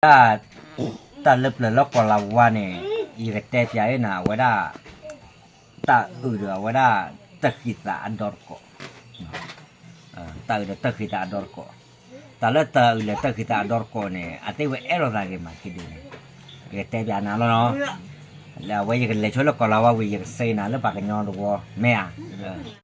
တၢ်, တၢ်လၢပျၢၤလၢကီၢ်လၤဝါန့ၣ်, ယကတဲပျးအံၤနၤ အဝဲဒၣ်, တၢ်အုၣ်ဒီးအဝဲဒၣ်, တၢ်ဃံသးအဒီတကိး, တၢ်အုၣ်ဒီးတၢ်ဃံသးအဒီတကိး, တၢ်လၢတၢ်အုၣ်လၢတၢ်ဃံသးအဒီတကိးန့ၣ် အသ့ၣ်ဝဲအဲၣ်လိာ်သးဂ့ၤမးခံဒုန့ၣ်, ယကတဲပျးနၤလီၤနီၤ, လၢအဝဲယကလဲၤဆိလၢကီၢ်လၤဝါဝံၤ ယကစံးနၤလၢပှၤကညီတဝီ မ့ၢ်ဧါ.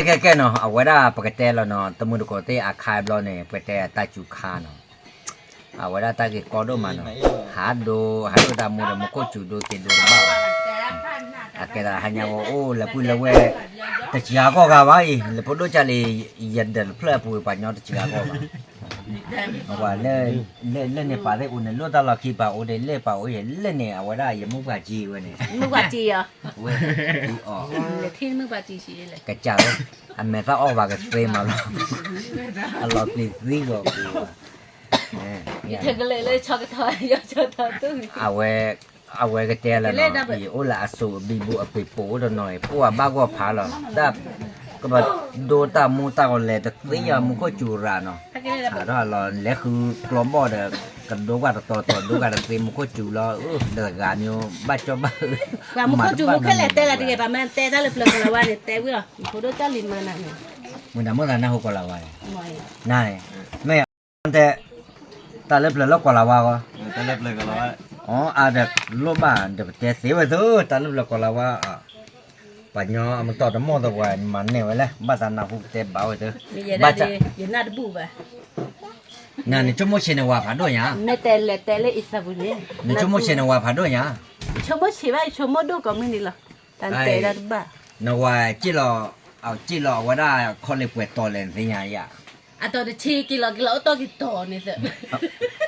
ကဲကဲကဲနီၤ အဝဲဒၣ်ပကတဲလီၤနီၤ တမုၢ်တကိးသ့ၣ်အခါဘျီန့ၣ် ပကတဲတၢ်စူၤခါနီၤ, အဝဲဒၣ်တၢ်ဂ့ၢ်ကီဒိၣ်မးနီၤ, ဟးဒိ ဟးဒိတၢ်မူဒီး မူခိၣ်စူၤဒိသ့ဒိတဘၣ်ဘၣ်, အကဲဒၣ်ဟါညါဝဲအိၣ်လၢပုၢ်လၢဝဲၢ်, တစှၤကီၢ်ဂၤဘၣ်အံၤ လဲၤဖိဒိၣ်ကၢ်လံ, ယဒၢးတဖျၢၣ်အပူၤ ပှၤညီတစှၤကီၢ်ဘၣ်, လၢန့ၣ်ပာ်သ့ၣ်အိၣ်န့ၣ် လိၣ်တၢ်လီၢ်ခံပာ်အိၣ်ဒံး လၢပာ်အိၣ်ယဲၢ်လၢန့ၣ် အဝဲဒၣ်ယမုၢ်ပှၢ်ကံဝဲန့ၣ်, မုၢ်ပှၢ်ကံယီၤ, ဝဲအီၤ, ကစၢ်ဝဲ, အမဲာ်သၣ်အီၣ်ဘၣ်ကသ့မးလီၤ, အလီၤပျံၤသံဂီၤပူၤ, အဝဲကတဲလၢနီၤ ယအိၣ်လၢအစိၤအဘံဘူအပ့ၤပိာ်အိၣ်တနီၤအံၤ ပှၢ်ဘၣ်ဂီၢ်ဖးလီၤ, တၢ် ကဘၣ်ဒိတၢ်မူတၢ်ဂီၤလဲၤတသ့ယၤ မူခိၣ်စူၤရၤနီၤ, ဟးထီၣ်လီၤ လဲၤဃုကျီဘီၣ်ဒီး ကဒိကွၢ်တတီၤတီၤ ဒိကွၢ်တသ့ မူခိၣ်စူၤလီၤ, တဂၤမ့ၢ်ဘၣ်ကၠီဘၣ်အုး, ပှၤမူခိၣ်စူၤမူခဲလၢာ်တဲလၢတဂ့ၤ ပှၤမ့ၢ်တဲတၢ်လၢပျၢၤကီၢ်လၤဝါန့ၣ် တဲဝံၤလီၤ ဖိဒိၣ်ကၢ်လံမၤနၤန့ၣ်, မုၢ်နၤမုၢ်သးနၢ်ဟူကီၢ်လၤဝါန့ၣ်, နၤန့ၣ်, မ့ၢ်တဲ တၢ်လၢပျၢၤလၢကီၢ်လၤဝါ, အါဒီးလိၣ်ဘၣ်ဒီးပတဲသ့ဝဲသ့ တၢ်လၢပျၢၤကီၢ်လၤဝါ, ပှၤညီအမတီၢ်တမီၢ်သပှၢ် မၤနဲၣ်ဝဲလဲၣ် ဘၣ်သးနၢ်ဟူကတဲဘၣ်ဝဲသ့, ယနၢ်တဘူၣ်ဘၣ်, နၤနဆိကမိၣ်ဆံးနဝၤဖးဒိၣ်ညါ, နဆိကမိၣ်ဆံးနဝၤဖးဒိၣ်ညါ, ဆိကမိၣ်ဆံးဘၣ် ယဆိကမိၣ်ဒိၣ်ကိးမုၢ်နံၤလီၤ, တၢ်တဲတၢ်တဘၣ်, နဝၤက့ၣ်လီၤ, က့ၣ်လီၤအဝဲဒၣ်ခီလ့ပှဲၤတီၤလဲၣ် နသ့ၣ်ညါယၤ အတီၤတဆံက့ၤလီၤက့ၤလီၤ အိၣ်တီၢ်က့ၤတီၤန့ၣ်သၢ,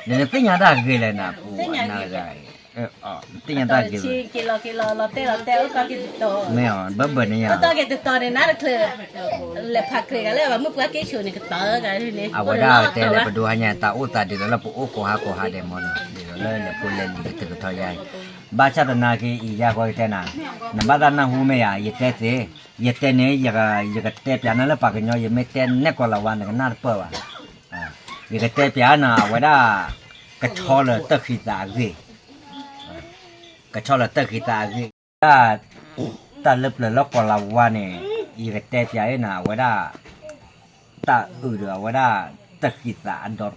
နသ့ၣ်ညါတၢ်ဂ့ၤလဲၣ်နၤ, သ့ၣ်ညါတၢ်ဂ့ၤ, က့ၤလီၤက့ၤလီၤ လီၤတဲာ်လီၤတဲာ် အိၣ်တီၢ်က့ၤတတီၤ, မ့ၢ်အီၤ ဘၢဘၢန့ၣ်ယၤ, အိၣ်တီၢ်က့ၤတတီၤန့ၣ် နးတချုး, လဲၤဖးကြ့ၤဂၤလၢ ပှၤမုၣ်ပှၢ်က့ၣ်ဆိးန့ၣ် ကတီၤဂၤန့ၣ်, အဝဲဒၣ်တဲလၢပဒိဟါညါ တၢ်အိၣ်သးဒ်သိးလၢပအိၣ်ကိးဟါကိးဟါဒဲးမ့ၢ်နီၤ ဒ်သိးလၢလဲၤဖိလဲၤလံၤကတၢၢ်ကထီယါအံၤ, ဘၣ်ဆၣ်သနာ်က့အံၤ ယၤဃီကတဲနၤ, နဘၣ်သးနၢ်ဟူမ့ၢ်ယၤ ယတဲသ့, ယတဲန့ၣ် ယကတဲပျးနၤလၢပှၤကညီ ယမ့ၢ်တဲနဲၣ်ကီၢ်လၤဝါ နကနၣ်တပၢၢ်ဘၣ်, ယကတဲပျးနၤ အဝဲဒၣ် ကဆီလၢတၢ်ဃံသးအဂ့ၢ်, ကဆီလၢတၢ်ဃံသးအဂ့ၢ်, တၢ်, တၢ်လၢပျၢၤလၢကီၢ်လၤဝါန့ၣ်, ယကတဲပျးအံၤနၤ အဝဲဒၣ် တၢ်အုၣ်ဒီးအဝဲဒၣ် တၢ်ဃံသးအဒီတကိး, တၢ်အုၣ်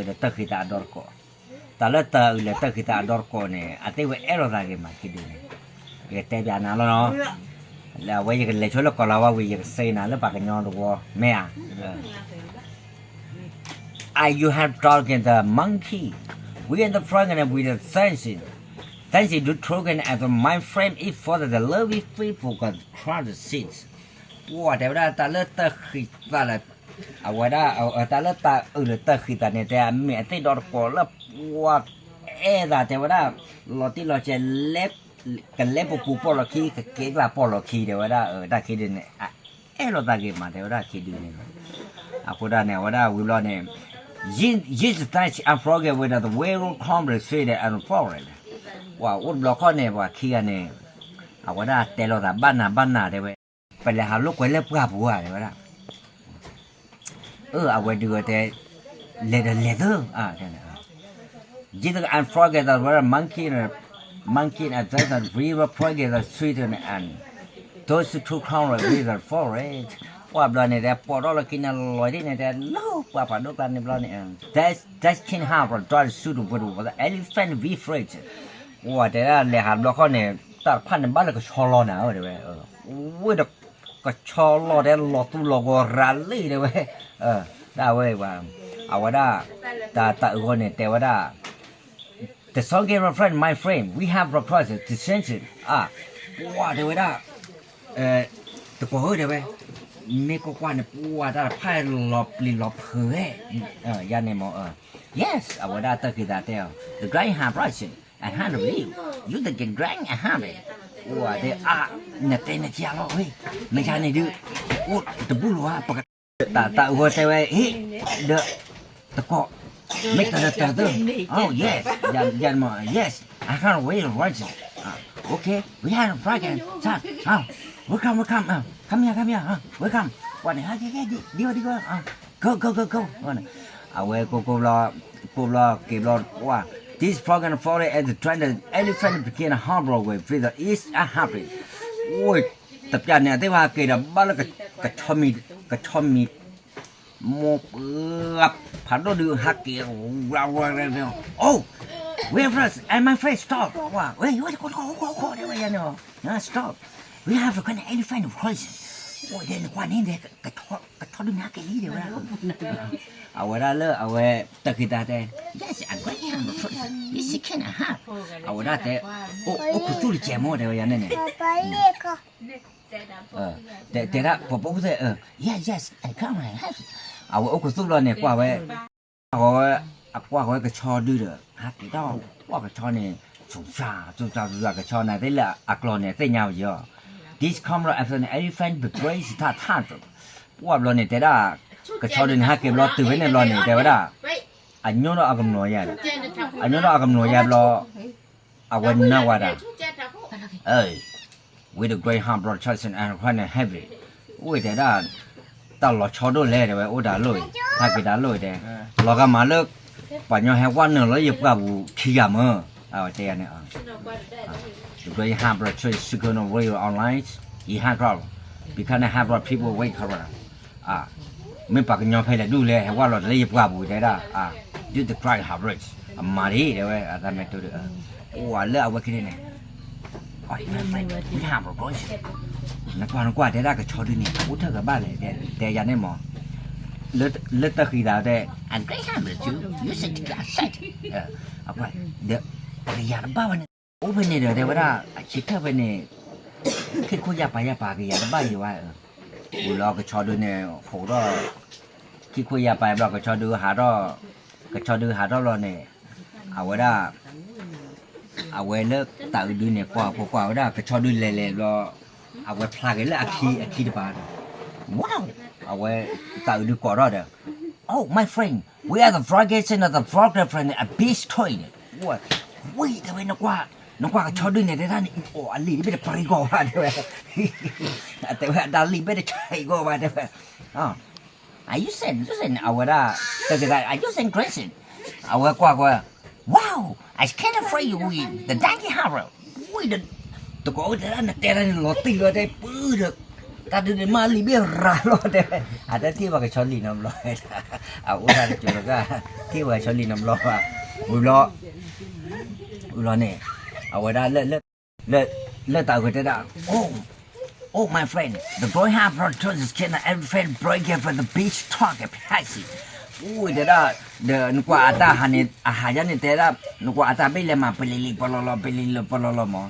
ဒီးတၢ်ဃံသးအဒီတကိး, တၢ်လၢတၢ်အုၣ်လၢတၢ်ဃံသးအဒီတကိးန့ၣ် အသ့ၣ်ဝဲအဲၣ်လိာ်သးဂ့ၤမးခံဒုန့ၣ်, ယကတဲပျးနၤလီၤနီၤ, လၢအဝဲယကလဲၤဆိလၢကီၢ်လၤဝါဝံၤ ယကစံးနၤလၢပှၤကညီတဝီ မ့ၢ်ဧါ. Are you have talking the monkey? We are the pregnant with the dancing. Dancing to talking as my friend is for the love is free for the crowd seats. ပှၤတဲဝဲဒၣ်တၢ်လၢတၢ်ဃံသးလၢ အဝဲဒၣ် တၢ်လၢတၢ်အုၣ်လၢတၢ်ဃံသးန့ၣ် တဲအမ့ၢ်အသ့ၣ်ဒီတကိးလၢပှၤအဲၣ်သးတဲဝဲဒၣ် လီၤတံၢ်လီၤဆဲး ကလဲပပူၤပီၣ်လီၤခံ ကက့ၤကျါပီၣ်လီၤခံ တဲဝဲဒၣ် တၢ်ခံဒုန့ၣ် အအဲၣ်လိာ်သးဂ့ၤမး တဲဝဲဒၣ်ခံဒုန့ၣ်လီၤ. အဃိဒၣ်န့ၣ် အဝဲဒၣ်ဝံၤဘျီန့ၣ် Yes, thanks, I forget whether the way will come the city and forest. ပှၤအိၣ်တဘျီခီၣ်န့ၣ် ပှၤခံဂၤန့ၣ် အဝဲဒၣ်တဲလိာ်သးဘၣ်နၤဘၣ်နၤတဲဝဲ ပလဲၤဟးလိာ်ကွဲလၢပှၢ်ပူၤဧါ တဲဝဲဒၣ် အၢ အဝဲဒုးဝဲတဲ လဲၤဒီးလဲၤသၢ Did I forget that where monkey, monkey and that river forget the sweet and those two come with the forest. ပှၢ်ဘျီန့ၣ်တဲ ပိာ်ထီၣ်လီၤခံန့ၣ်လီၤဒ်န့ၣ်တဲ လၢပှၤဖးဒိၣ်ကျါန့ၣ်ဘျီန့ၣ် that's, that's King Howard try to shoot with the elephant we afraid. ဝဲတဲဒၣ်လဲၤဟးဘျီခီၣ်န့ၣ် တၢ်တဖၣ်န့ၣ်ဘၣ်လၢကဆီလီၤနၤဧၢတဲဝဲ, ဝဲဒီး ကဆီလီၤတဲလီၤသူလီၤဂီၤရၤလံတဲဝဲ, တၢ်ဝဲဘၣ်, အဝဲဒၣ် တၢ်တၢ်အဂီၢ်န့ၣ်တဲဝဲဒၣ် the song gave a friend, my friend, we have requested to change it. အါ, ပှၢ်တဲဝဲဒၣ်, တကိးဧၢတဲဝဲ, မ့ၢ်ကွၢ်ကွၢ်န့ၣ် ပှၢ်တၢ်တဖၣ်လီၤပျံၤလီၤဖုးဝဲ, ယၤန့ၣ်မ့ၢ်, yes အဝဲဒၣ်တၢ်ဃံသးတဲအီၤ the grand hard brush, I had to leave, you the grand hard brush. အါ, နတဲနထံၣ်လီၤဝဲ, မ့ၢ်ယၤန့ၣ်ဒုး, အိၣ်တဘူၣ်လီၤဧါ, ပက တၢ်တၢ်အဂီၢ်တဲဝဲ, ဟ့ၣ်, ဒီး, တကိး, မ့ၢ်တၢ်တၢ်တၢ်, oh yes, ယၤမ့ၢ် yes, I can't wait to watch it. Okay, we have a flag and chat. Welcome, welcome, come here, come here, welcome. ပှၢ်န့ၣ် ဟဲက့ၤက့ၤ ဒံဝဲဒံဝဲ, go go go go. အဝဲကိးကိးဘျီ, ကိးဘျီက့ၤဘျီ, ပှၢ်, this frog and the forest and the dragon, the elephant became a harbor with feather is a happy. အိၣ် တပျၢ်န့ၣ် အသ့ၣ်ဝဲဟးက့ၤဒီး ဘၣ်လၢ ကဆီမံၤ, ကဆီမံၤ, မိၢ်ပှၢ်ဖးဒိၣ်ဒုးဟးက့ၤ, ဝဲဝဲဝဲ, oh, wait first, and my friend stop. ဝဲ, ဝဲတကိးတကိး အိၣ်ခိးအိၣ်ခိးတဲဝဲယၤန့ၣ်, stop. We have a kind of elephant of course. အိၣ်ဒဲနကွၢ်န့ၣ်ဒဲး, ကဆီဒုးန့ၣ်ဟးက့ၤလံတဲဝဲဒၣ် အဝဲဒၣ်လၢအဝဲတၢ်ဃံသးတဲ, yes, I got him, this is kind of hard. အဝဲဒၣ်တဲ, အိၣ်ခူသူၣ်တစဲးမ့ၢ်တဲဝဲယၤန့ၣ်န့ၣ်, တဲဒၣ်ပှၤပိာ်ခိၣ်သ့ၣ်, yes, yes, I come, I have. အဝဲအိၣ်ခူသူၣ်ဘျီန့ၣ် ကွၢ်ဝဲ, ဝဲ, အကွၢ်ဝဲကဆီဒုဒီး ဟးက့ၤထီၣ်, ကွၢ်ကဆီန့ၣ်, စူၤစူၤစူၤစူၤ ကဆီန့ၣ်သ့ၣ်လၢအကျိၤန့ၣ် သ့ၣ်ညါဝဲယီၤ, this camera as an elephant be crazy ထၣ်ထၣ်တ, ပှၢ်ဘျီန့ၣ်တဲဒၣ်, ကဆီဒုန့ၣ်ဟးက့ၤဘျီတုၤဝဲန့ၣ်ဘျီန့ၣ် တဲဝဲဒၣ်, အညိၣ်ဒီးအကမျီၤယါဒီး, အညိၣ်ဒီးအကမျီၤယါဘျီ အဝဲနၢ်ဝဲဒၣ်, အၢ, with the great heart brother Charles and Anna Cronin heavy, အိၣ်တဲဒၣ်, တၢ်လီၤဆီဒိၣ်လဲၣ်တဲဝဲ အိၣ်တၢ်လိၣ်အံၤ ဟးက့ၤတၢ်လိၣ်အံၤတဲ, လီၤဂာ်မးလၢ, ပှၤညီဟဲဝဲနုာ်လီၤယပှၢ်ပူၤခံဂၤမၢ, အဝဲတဲယၤန့ၣ်, the great heart brother Charles Sukarno radio online, ယဟးကြၢးလီၤ, because န့ၣ် heart brother people wake up မ့ၢ်ပှၤကညီဖဲလဲၣ်ဒူၣ်လဲၣ် ဟဲဝဲလီၤတၢ်လၢယပှၢ်ပူၤတဲဒၣ်, ဒုးတကြၢး heart brother အမၤဒ်တဲဝဲ အတၢ်မဲာ်တိၢ်ဒီး, အိၣ်ဝဲလၢအဝဲကန့ၣ်န့ၣ်, နကွၢ်နကွၢ်တဲဒၣ်ကဆီဒုန့ၣ် အအိၣ်ထၢၣ်ကဘၣ်လဲၣ်, တဲယၤန့ၣ်မး, လၢတၢ်ဃံသးတဲ, I agree with you, you should get set, ဒီး, ကယၤတဘၣ်ဝဲန့ၣ်, အိၣ်ဖဲန့ၣ်ဒီးတဲဝဲဒၣ် အဆံးထၢၣ်ဖဲန့ၣ်, ခံခိၣ်ယၢ်ပၤယၢ်ပၤကယၤတဘၣ်ယံၤဝဲ, ဝံၤလီၤကဆီဒုန့ၣ် ဟးထီၣ်, ခံခိၣ်ယၢ်ပၤဘျီကဆီဒုဟးထီၣ်, ကဆီဒုဟးထီၣ်ဘျီန့ၣ်, အဝဲဒၣ် အဝဲလၢတၢ်အုးဒုန့ၣ် ကွၢ်ကွၢ်ကွၢ်ဝဲဒၣ် ကဆီဒုလဲၤလဲၤဘျီ, အဝဲဖျါက့ၤလၢအခံအခံတပၤဒီး, ဝါ, အဝဲတၢ်အုးဒုကိးထီၣ်ဒီး, Oh my friend, we are the frog and the frog friend a beach toy. ဝံၤတဲဝဲ နကွၢ်ကဆီဒုန့ၣ် တဲဒၣ်န့ၣ် အီၤအလံာ်တဘ့ၣ်တပရံကီၢ်ဘၣ်တဲဝဲ, အတဲဝဲအတၢ်လံာ်ဘ့ၣ်တဆံးကီၢ်ဘၣ်တဲဝဲ I use it, use it အဝဲဒၣ်, တၢ်ကသး I use it crazy, အဝဲကွၢ်ကွၢ်, Wow, I can't afraid you with the donkey harbor, ဝံၤဒီး, တကိးအိၣ်တဲဒၣ်နတဲဒၣ်န့ၣ်လီၤတံၢ်လီၤတဲပၢ်ဒီး, တၢ်ဒုးန့ၣ်မ့ၢ်လံာ်ဘ့ၣ်ရၤလီၤတဲဝဲ, အတထံၣ်ဘၣ်ကဆီလံာ်နီတဘျီ, အအိၣ်တၢ်တကၠိၤတဂၤ, ထံၣ်ဝဲကဆီလံာ်နီတဘျီဘၣ်, ဝံၤဘျီ ဝံၤလီၤန့ၣ်, အဝဲဒၣ်လၢ, လၢတၢ်အုးတဲဒၣ်, Oh, oh my friend, the boy have brought to the skin and every friend break it for the beach talk and passy. အိၣ်တဲဒၣ်, ဒီးနကွၢ်အတၢ်ဟးန့ၣ် အဟးယါန့ၣ်တဲဒၣ်, နကွၢ်အတၢ်ဘ့ၣ်လဲၤမၤပလံၤလံၤပလီၤလီၤ ပလံၤလံၤပလီၤလီၤမး,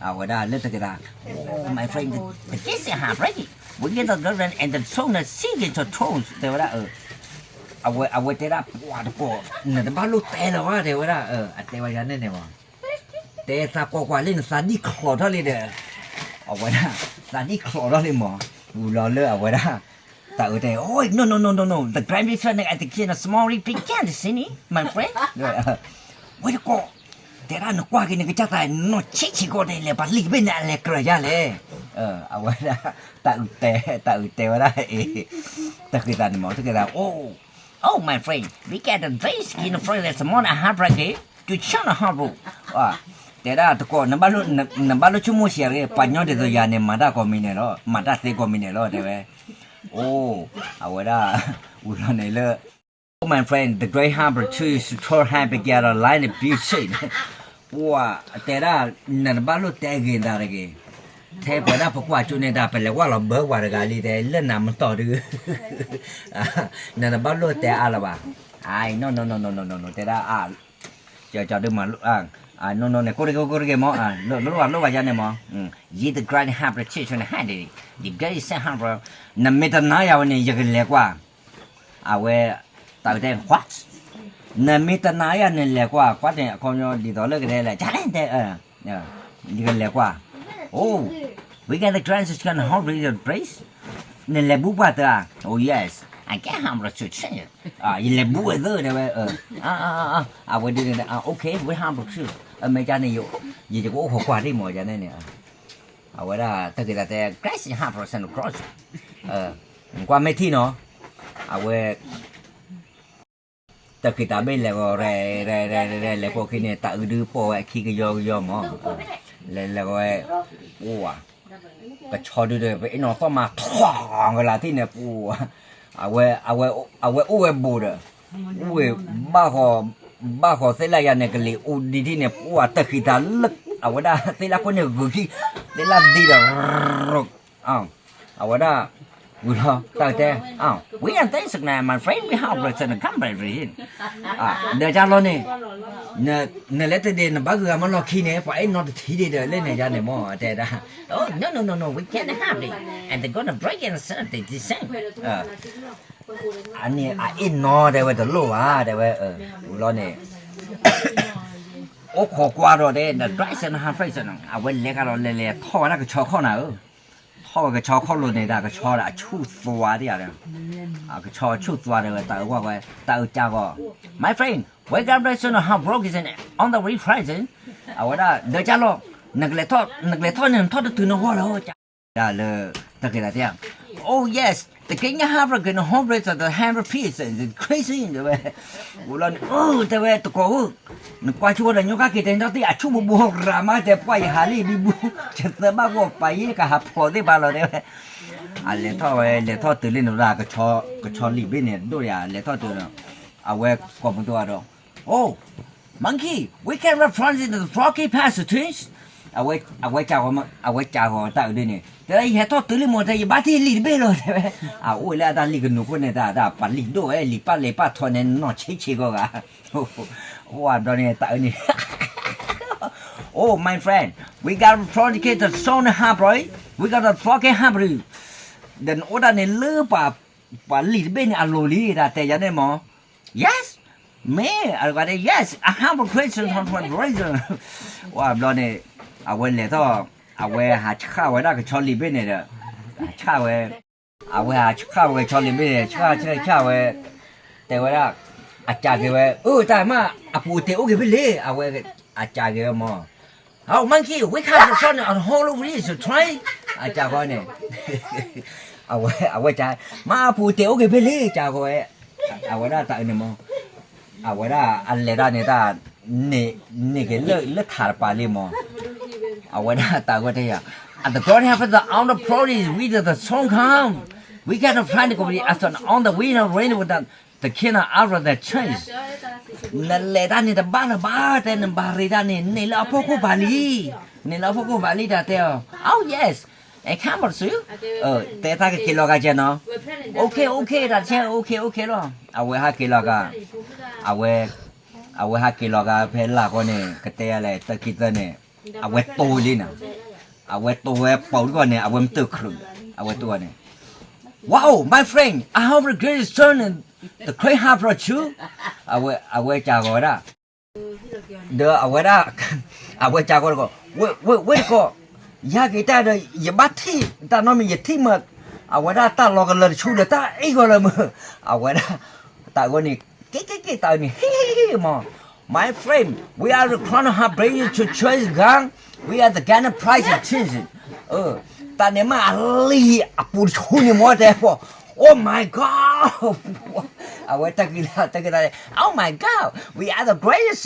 အဝဲဒၣ်လၢတကဒၣ်, Oh my friend, the, the kids have break it. We get the girlfriend and the song the singing to tones တဲဝဲဒၣ်, အဝဲတဲဒၣ် ပှၤတကိး, နတဘၣ်လိၣ်တဲလၢၤဘၣ်တဲဝဲဒၣ်, အတဲဝဲယၤန့ၣ်န့ၣ်မး, တဲသးကွၢ်ကွၢ်လံ နသးဒံၣ်ချီထီၣ်လံဒီး, အဝဲဒၣ်, သးဒံၣ်ချီထီၣ်လံမး, ဝံၤလီၤလၢအဝဲဒၣ်, တၢ်အုးတဲ, Oh, no, no, no, no, no, the grand big fat neck at the kid, a small big cat, see me, my friend. ဝဲတကိး, တဲဒၣ်နကွၢ်က့ၤနကစၢ်သး နီၢ်ဆံးဆံးကီၢ်တဲလဲၣ် ပှၤလံာ်ဘ့ၣ်န့ၣ်အလဲၤကြၢးယါလဲၣ်, အဝဲဒၣ်, တၢ်အုးတဲ, တၢ်အုးတဲဝဲဒၣ်အံၤ, တၢ်ဃံသးန့ၣ်မး တကဲဒၣ်, Oh, oh my friend, we get the best skin from the small and hard break to china hard roll. တဲဒၣ်တကိး, နဘၣ်လိၣ်ဆိကမိၣ်ဆံးအဂ့ၢ် ပှၤညီဒ်သိးယၤန့ၣ် မၤတၢ်ကိးမံၤန့ၣ်လီၤ, မၤတၢ်သ့ကိးမံၤန့ၣ်လီၤ တဲဝဲ. အိၣ်, အဝဲဒၣ်, ဝံၤလီၤန့ၣ်လၢ Oh my friend, the great humble tree is tall and began a line of beauty. ပှၤတဲဒၣ်, နတဘၣ်လိၣ်တဲဂ့ၤသးတဂ့ၤ, ထဲပှၤဒၣ်ပကွၢ်ကၠိန့ၣ်တၢ် ပလဲၤဝဲလီၤဘၢပှၤတဂၤလံ တဲလၢနၤမတီၢ်ဒု, နတဘၣ်လိၣ်တဲအါလၢၤဘၣ်, အ no no no no no no no တဲဒၣ်အ ကၠီဒုမၤလိၣ်, အ no no န့ၣ် ကိးတဂ့ၤ ကိးတဂ့ၤမၢ်, လိၣ်ဘၣ်လိၣ်ဘၣ်ယါန့ၣ်မၢ်, ယံ the great humble tree န့ၣ် ဟဲဒ်, ယံ great humble, နမ့ၢ်တနာ်ယၤဝဲန့ၣ် ယကလဲၤကွၢ်, အဝဲ, တၢ်တဲ what, နမ့ၢ်တနာ်ယၤန့ၣ်လဲၤကွၢ်, ကွၢ်န့ၣ် အခီပညီဒ်သိးလၢကတဲလဲၣ် ကလဲၣ်တဲ, ယကလဲၤကွၢ်, oh, we got the grand is gonna hold the place, နလဲၤဘူးပှၢ်တၢ်, oh yes, I get humble tree, ယလဲၤဘူးဝဲသၢတဲဝဲ, အဝဲဒ်န့ၣ်, okay, we humble tree, မ့ၢ်ကန့ၣ်, ယကအိၣ်ခိးကွၢ်ဒ်မၢ်ယၤန့ၣ်န့ၣ်, အဝဲဒၣ်တၢ်က့ၤတၢ်တဲ grass is humble tree, ကွၢ်မ့ၢ်ထံၣ်နီၤ, အဝဲ တၢ်ဃံးတၢ်ဘ့ၣ်လဲၤဂီၤရဲၣ်ရဲၣ်ရဲၣ်ရဲၣ် လဲၤပိာ်ခံန့ၣ် တၢ်အုးဒုးပိာ်ဝဲအခံကယီကယီမၢ်, လဲၤလဲၤဂီၤဝဲ, ပှၤ, ကဆီဒုဒီး ပအ့ၣ်နီၤသီၣ်မၤထီၣ်ကလၤထံၣ်န့ၣ် ပှၤ, အဝဲ, အဝဲအိၣ်ဝဲဘူးဒီး, အိၣ်ဝဲ, ဘၣ်ဃီၤ, ဘၣ်ဃီၤသ့ၣ်လၢယၤန့ၣ် ကလံၤအိၣ်ဒံးထံၣ်န့ၣ် ပှၤတၢ်ဃံးတၢ်လၢ, အဝဲဒၣ်သ့ၣ်လၢခိၣ်န့ၣ်ဂုာ်ခံ, သ့ၣ်လၢဒံးဒီး အဝဲဒၣ်, ဝံၤလီၤ တၢ်တဲ, we are dancing now, my friend, we have to come back to him, ဒီးကၢ်လီၤန့ၣ်, နလဲၤတဒ့ၣ် နဘၣ်ဂုၤဂၤမၢလီၢ်ခံန့ၣ် ပှၤအ့ၣ်နီတထံဒံးဒီး လၢန့ၣ်ယါန့ၣ်မၢ် တဲဒၣ်, no no no no, we can't have it, and they're gonna break it and something, this thing, အန့ၣ်အအ့ၣ်နီတဲဝဲတလိၣ်ဘၣ် တဲဝဲ, ဝံၤလီၤန့ၣ် အိၣ်ခိးကွၢ်ဒီးတဲ the dress and her face န့ၣ် အဝဲလဲၤကဒီးလဲၤလဲၤထီၣ်ဝဲဒၣ်ကဆီခီၣ်နၤဧၢ, ထီၣ်ဝဲကဆီခီၣ်လိၤန့ၣ် တၢ်ကဆီဒီးအဆူၣ်သွါဒံးဧါ, ကဆီဆူၣ်သွါဒီးဝဲ တၢ်အုးကွၢ်ဝဲ တၢ်အုးကၢ်ဂီၤ, my friend, we got dress and her broke is on the way present, အဝဲဒၣ် ဒီးကၢ်လီၤ, နကလဲၤထီၣ်န့ၣ် နထီၣ်တတုၤနဂီၢ်လီၤ ဒၣ်လၢ, တၢ်က့ၤတၢ်တဲ, oh yes, the king of Africa, the whole place of the hundred pieces, the crazy တဲဝဲ, ဝံၤလီၤန့ၣ် တဲဝဲတကိးဧၢ, နကွၢ်ဆိဒီးညိကၣ်က့ၤတဲထီၣ်သ့ၣ် အဆူၣ်ဘူးဘူးရၤမး တဲပှၢ်ယဟးလံဘံဘူ, ယသၢဘၣ်ဂီၢ်ပာ်ယဲကဟးဖျိးသ့ၣ်ဘၣ်လီၤ တဲဝဲ, အလဲၤထီၣ်ဝဲ လဲၤထီၣ်တုၤလံန့ၣ်ဒီး ကဆီလံာ်ဘ့ၣ်န့ၣ် ဒိၣ်ယၤ လဲၤထီၣ်တုၤဒီး, အဝဲကိးပသူအီၤဒီး, oh, monkey, we can run from the froggy passages, အဝဲကးဂီၤ အဝဲကးဂီၤတၢ်အုးဒ်န့ၣ် တဲဒၣ် ယဟဲထီၣ်တုၤလံမၢ် တဲ ယဘၣ်ထံၣ်လံာ်တဘ့ၣ်လီၤ တဲဝဲ, အအိၣ်လၢအတၢ်လံာ်ကနိးခိၣ်န့ၣ် တၢ်ပာ်လံာ်ဒိၣ်ဝဲ လံာ်ပၣ်လဲၤပၣ်ထီန့ၣ် နီၢ်ဆံးဆံးဂီၢ်ဂၤ, အိၣ်ဘျီန့ၣ် တၢ်အုးန့ၣ်, oh my friend, we got to frog the cat, the stone harbor, we got to frog harbor, ဒီးနအိၣ်ဒၣ်န့ၣ်လၢ ပှၤလံာ်တဘ့ၣ်န့ၣ်အလိၤလံ တၢ်တဲယၤန့ၣ်မၢ်, yes, မ့ၢ်အဂၤဒၣ် yes, I have a question, အိၣ်ဘျီန့ၣ်, အဝဲလဲၤထီၣ်, အဝဲဟးဆှၣ်ဝဲဒၣ်ကဆီလံာ်ဘ့ၣ်န့ၣ်ဒီး, ဟးဆှၣ်ဝဲ, အဝဲဟးဆှၣ်ဝဲကဆီလံာ်ဘ့ၣ်န့ၣ် ဆှၣ်ဆှၣ်ဆှၣ်ဝဲ, တဲဝဲဒၣ်, အကးက့ၤဝဲ အၢ တၢ်မး အပူၤတ့ၢ်အိၣ်က့ၤဖဲလဲၣ် အဝဲ, အကးက့ၤဝဲမၢ်, oh monkey, we have the sun on the whole of this train, အကးဃီန့ၣ် အဝဲ, အဝဲကး, မ့ၢ်အပူၤတ့ၢ်အိၣ်က့ၤဖဲလဲၣ် ကးဃီဝဲ, အဝဲဒၣ်တၢ်အုးန့ၣ်မၢ်, အဝဲဒၣ်အလဲၤတၢ်န့ၣ်တၢ်, န့ၢ်က့ၤလၢထးတပၤလံမၢ်, အဝဲဒၣ်တၢ်ဝဲတဲယၤ, at the God have the on the property we the song come, we got to find the company as on the wind of rain with the king of our the change, နလဲၤတၢ်န့ၣ်တဘၣ်လၢၤဘၣ် တဲနဘၣ်ရ့တၢ်န့ၣ် န့ၢ်လၢအဖီခိၣ်ဘၣ်လံ, န့ၢ်လၢအဖီခိၣ်ဘၣ်လံ တၢ်တဲအီၤ, oh yes, and come on soon, တဲတၢ်ကက့ၤလီၤဂၤကဲနီၤ, okay okay တၢ်ဆဲ okay okay လီၤ, အဝဲဟးက့ၤလီၤဂၤ, အဝဲ, အဝဲဟးက့ၤလီၤဂၤဖဲလၢ်ဃီန့ၣ် ကတဲယၤလဲၣ် တၢ်ခံသၢန့ၣ်, အဝဲတိၢ်လံနီၤ, အဝဲတိၢ်ဝဲပိာ်တဂီၢ်န့ၣ် အဝဲမ့ၢ်တချုး, အဝဲတိၢ်ဝဲန့ၣ်, wow, my friend, I have a great son, the great heart for you, အဝဲကးဂီၤဝဲဒၣ် ဒီးအဝဲဒၣ်, အဝဲကးဂီၤတကိး, ဝဲတကိး, ယဟဲက့ၤတၢ်ဒီး ယဘၣ်ထံၣ်တၢ်နီတမံၤ ယထံၣ်မး, အဝဲဒၣ်တၢ်လီၤကလၢာ်တဆူဒီး တၢ်အ့ၣ်ဂီၤလၢမုၢ်, အဝဲဒၣ်, တၢ်အဂီၢ်န့ၣ်, က့ၤက့ၤက့ၤ တၢ်အုးန့ၣ် ဟ့ၣ်ဟ့ၣ်ဟ့ၣ်မး, my friend, we are the crown of her bring you to church gang, we are the Ghana prize of children, တၢ်န့ၣ်မးအလံာ်အပူၤတဆူန့ၣ်မး တဲဖိ, oh my god, အဝဲတၢ်က့ၤတၢ်တဲ, oh my god, we are the greatest,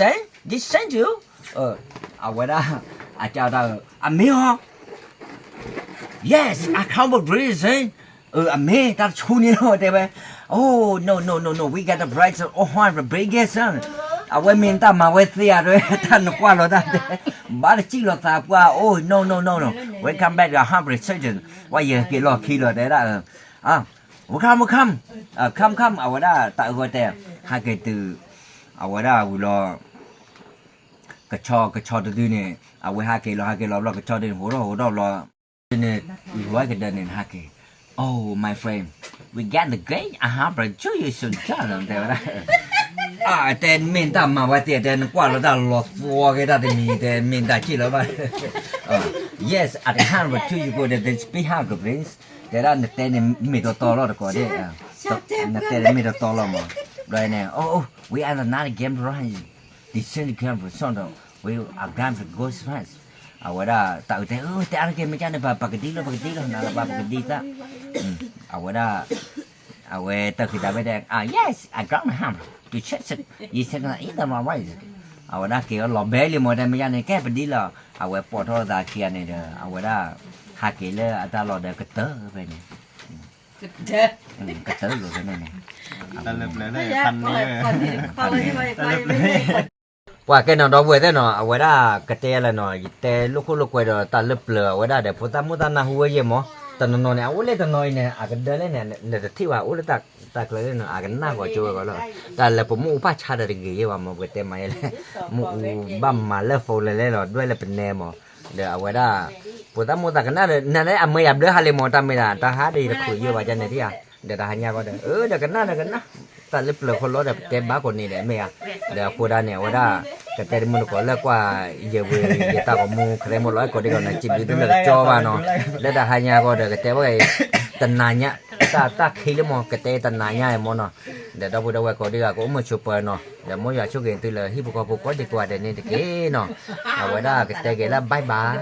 this century, အဝဲဒၣ်, အကးတၢ်အုး အမ့ၢ်အီၤ, yes, I come with greatest, အမ့ၢ်တၢ်တဆူန့ၣ်လီၤတဲဝဲ, Oh, no, no, no, no, we got the price of one hundred biggest. အဝဲမ့ၢ်တၢ်မၤဝဲသ့ဧါတဲဝဲ, တၢ်နကွၢ်လီၤတၢ်တဲ, ဘၣ်တစံၣ်လီၤသးပှၢ်, Oh, no, no, no, no, we come back to a hundred surgeon. ဝဲယက့ၤလီၢ်ခံလီၤတဲဒၣ်, We come, we come, come, come, အဝဲဒၣ်တၢ်အၢၣ်ဂီၤတဲ, ဟဲက့ၤတုၤ, အဝဲဒၣ်ဝံၤလီၤ ကဆီ ကဆီတဒုန့ၣ်, အဝဲဟးက့ၤလီၤ ဟးက့ၤလီၤဘျီ ကဆီဒုန့ၣ် ဟိးထီၣ်ဟိးထီၣ်ဘျီ, န့ၣ်, လွဲကဒၢန့ၣ် ဟးက့ၤ, Oh, my friend, we got the great a hundred juice, တဲဝဲဒၣ်, အတဲမ့ၢ်တၢ်မၤဝဲသ့ တဲနကွၢ်လီၤတၢ်လီၤသွီက့ၤတၢ်တမံၤ တဲမ့ၢ်တၢ်က့ၢ်လီၤဘၣ်, Yes, a hundred juice, you go to the speak hard, please. တဲဒၣ်နတဲန့ၣ်မ့ၢ်တတီလီၤတကိးဒ့ၣ်, နတဲန့ၣ်မ့ၢ်တတီလီၤမး, ဘျီန့ၣ်, Oh, we are not a game run, this is the game for son, we are game for goes fast. အဝဲဒၣ်တၢ်အၢၣ်တဲ, တဲအါတက့ၢ် မ့ၢ်ကန့ၣ် ပကဒံလီၤ ပကဒံလီၤ နၤလၢဘၣ်ပကဒံသၣ်, အဝဲဒၣ် အဝဲတၢ်ဃံတၢ်ဝဲတဲ, Yes, I got him to check, ယဆဲကနၤအံၤတမၤဝဲ, အဝဲဒၣ်က့ၤအီၤလီၤဘဲလံမး တဲမ့ၢ်ယါန့ၣ် ကဲပဒံလီၤ, အဝဲပိာ်ထီၣ်သးခံဂၤန့ၣ်ဒီး အဝဲဒၣ် ဟးက့ၤလၢအတၢ်လီၢ်ဒီးကတၢၢ်ဖဲန့ၣ်, ကတၢၢ်လိာ်ဖဲန့ၣ်န့ၣ်, ပှၤကဲနီၤဒီပုၢ်ဝဲၢ်သ့ၣ်နီၤ အဝဲဒၣ်ကတဲယၤလၢနီၤ ယတဲလိာ်ခိၣ်လိာ်ကွဲဒီးတၢ်လၢပျၢၤအဝဲဒၣ်ဒီး ဖိသၣ်မိၢ်သၣ်နၢ်ဟူဝဲယဲၢ်မး, တနီၤနီၤန့ၣ် အအိၣ်လၢတနီၤအံၤန့ၣ် အကဒၢလဲၣ်န့ၣ် နတထံၣ်ဘၣ် အိၣ်လၢတၢ်ကျဲလၢနီၤ အကနၣ်ဂီၤကၠိဝဲဂီၤလီၤ, တၢ်လၢပမ့ၣ်အူဖးဆါဒီးတဂ့ၤယဲၢ်ဘၣ်မး ပကတဲမးယဲၢ်လဲၣ်, မ့ၣ်အူဘၣ်မၤလၢ phone လဲၤလဲၣ်လီၤ ဒွဲၣ်လၢပနဲမး, ဒီးအဝဲဒၣ် ဖိသၣ်မိၢ်သၣ်ကနၣ်ဒီး နၤလၢအမၢယၤဘျၢဟါလံမး တၢ်မ့ၢ်ဒၣ် တၢ်ဟးဒီးယတချုးယဲၢ်ဘၣ်ကန့ၣ်ထံၣ်ဧါ, ဒီးတၢ်ဟါညါကီဒီး အၢ ဒီးကနၣ်ဒီးကနၣ်, တၢ်လၢပျၢၤခီလီဒီး ပတဲဘၣ်ကိးန့ၣ်ဒီးမ့ၢ်ဧါ, ဒီးအဃိဒၣ်န့ၣ် အဝဲဒၣ် ကတဲတမုၢ်တကိးလၢကွၢ်ယဲၢ်ဝံၤ ယတၢ်ဂီၤမူ ခရဲမုၢ်လီၤအဲၣ်ကိးဒံကီးန့ၣ် စံးဘျုးသုလၢကကၠီဘၣ်နီၤ, လၢတၢ်ဟါညါကီဒီး ကတဲဝဲ တနၤညါ တၢ်တၢ်ခံလၢမး ကတဲတနၤညါအံၤမးနီၤ, ဒီးဒီပုၢ်ဒီဝဲၢ်ကိးဒံကီး ကအိၣ်မုာ်ဆိးပၢၤနီၤ, ဒီးမ်ယွၤဆိၣ်ဂ့ၤသုလၢဟံၣ်ဖိဃီဖိကိးဒံကိးဂၤဒဲးန့ၣ်တက့ၢ်နီၤ, အဝဲဒၣ်ကတဲက့ၤလၢ bye bye